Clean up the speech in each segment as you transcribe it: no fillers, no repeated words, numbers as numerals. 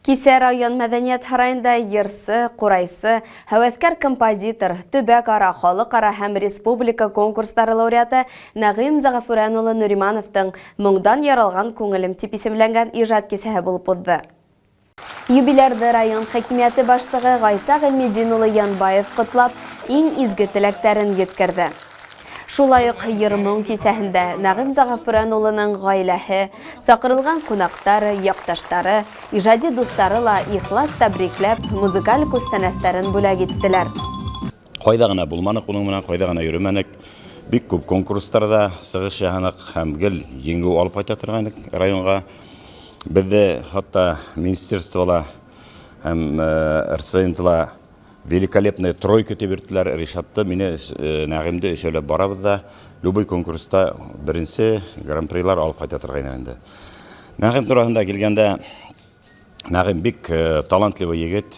Кисә район мәдәният һарайында йырсы, ҡурайсы, һәүәҫкәр композитор, төбәк-ара, халыҡ-ара һәм республика конкурстары лауреаты Нәғим Зәғәфүрән улы Нуримановтың Моңдан яралған күңелем дип исемләнгән ижад кисәһе булып узды. Юбилярҙы район хакимиәте башлығы Ғайса Ғилметдин улы Янбаев ҡотлап, иң изге теләктәрен еткерҙе. Шулай уҡ йыр-моң кисәһендә Нәғим Зәғәфүрән улының ғаиләһе, саҡырылған ҡунаҡтар, яҡташтары, ижади дуҫтары ла ихлас тәбрикләп, музыкаль күстәнәстәрен бүләк иттеләр. Ҡайҙа ғына булманыҡ уның менән, ҡайҙа ғына йөрөмәнек. Бик күп конкурстарҙа сығыш яһаныҡ һәм гел еңеү алып ҡайта торғайныҡ районға. Беҙҙе хатта министерствола һәм РСНТла великолепная тройка тип йөрттөләр. Ришатты, мине, Нәғимде өсәүләп барабыҙ ҙа, любой конкурста беренсе гран-прилар алып ҡайта торғайны инде. Нәғим тураһында килгәндә, Нәғим бик талантливый егет.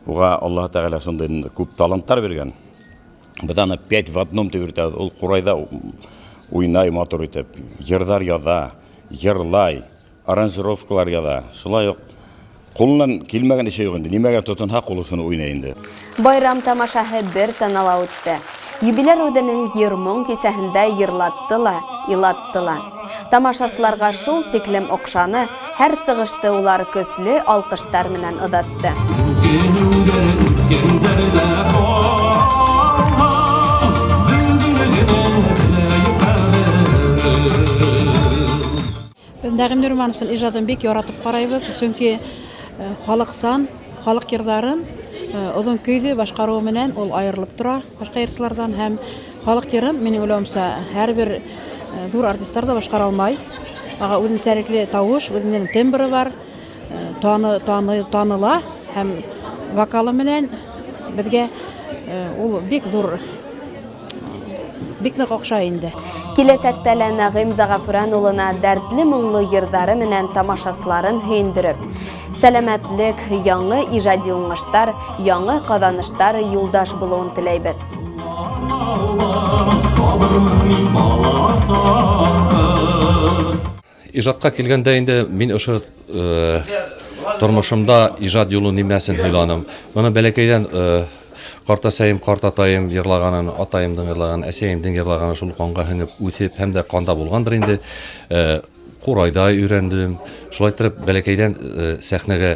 Уға Аллаһ Тәғәлә шундай күп таланттар биргән. Беҙ аны пять в одном тип йөрөтәбеҙ. Ул ҡурайҙа уйнай матур итеп, йырҙар яҙа, йырлай, аранжировкалар яҙа. Шулай уҡ ҡулынан килмәгән эше юҡ инде. Нимәгә тотонһа, ҡулы шуны уйнай инде. Байрам тамашаһы бер тынала үтте. Юбиляр үҙенең йыр-моң кисәһендә йырлатты ла, илатты ла. Тамашасыларға шул тиклем оҡшаны, һәр сығышты улар көслө алҡыштар менән оҙатты. Беҙ Нәғим Нурмановтың ижадын бик яратып ҡарайбыҙ, сөнки халыҡсан, халыҡ йырҙарын оҙон көйҙө башҡарыуы менән ул айырылып тора башҡа йырсыларҙан һәм халыҡ йырын, минең уйлауымса, һәр бер ҙур артистар ҙа башҡара алмай. Аға үҙенсәлекле тауыш, үҙенең тембры бар, таны, таны, таныла һәм вокалы менән беҙгә ул бик ҙур бик ныҡ оҡшай инде. Киләсәктә лә Нәғим Зәғәфүрән улына дәртле моңло йырҙары менән тамашасыларын һөйөндөрөп, сәләмәтлек, яңы ижади уңыштар, яңы ҡаҙаныштар юлдаш булыуын теләйбеҙ. Ижадҡа килгәндә инде мин ошо тормошомда ижад юлы нимәсен һайланым. Быны бәләкәйҙән ҡартәсәйем, ҡартатайым йырлағанын, атайымдың йырлағанын, әсәйемдең йырлағанын шул ҡанға һеңеп үҫеп һәм дә ҡанда булғандыр инде. Ҡурайҙа өйрәндем. Шулай иттереп бәләкәйҙән сәхнәгә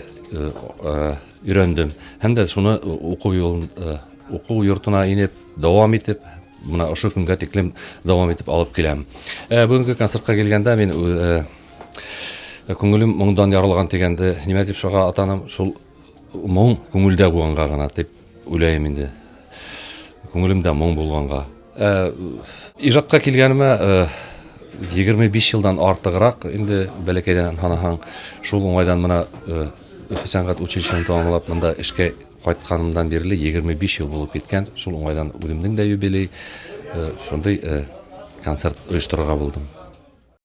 өйрәндем. Һәм дә шуны уҡыу юлын уҡыу йортона инеп, дауам итеп, бына ошо көнгә тиклем дауам итеп алып киләм. Бөгөнгө концертҡа килгәндә мин күңелем моңдан ярылған тигәнде нимә тип шуға атаным, шул моң күңелдә булғанға ғына тип уйлайым инде. Күңелемдә моң булғанға. Ижадҡа килгәнемә 25 йылдан артығыраҡ инде бәләкәйҙән һанаһаң, шул уңайҙан бына Өфө сәнғәт училищеһын тамамлап, бында эшкә ҡайтҡанымдан бирле 25 йыл булып киткән. Шул уңайҙан үҙемдең дә юбилей, шундай концерт ойошторорға булдым.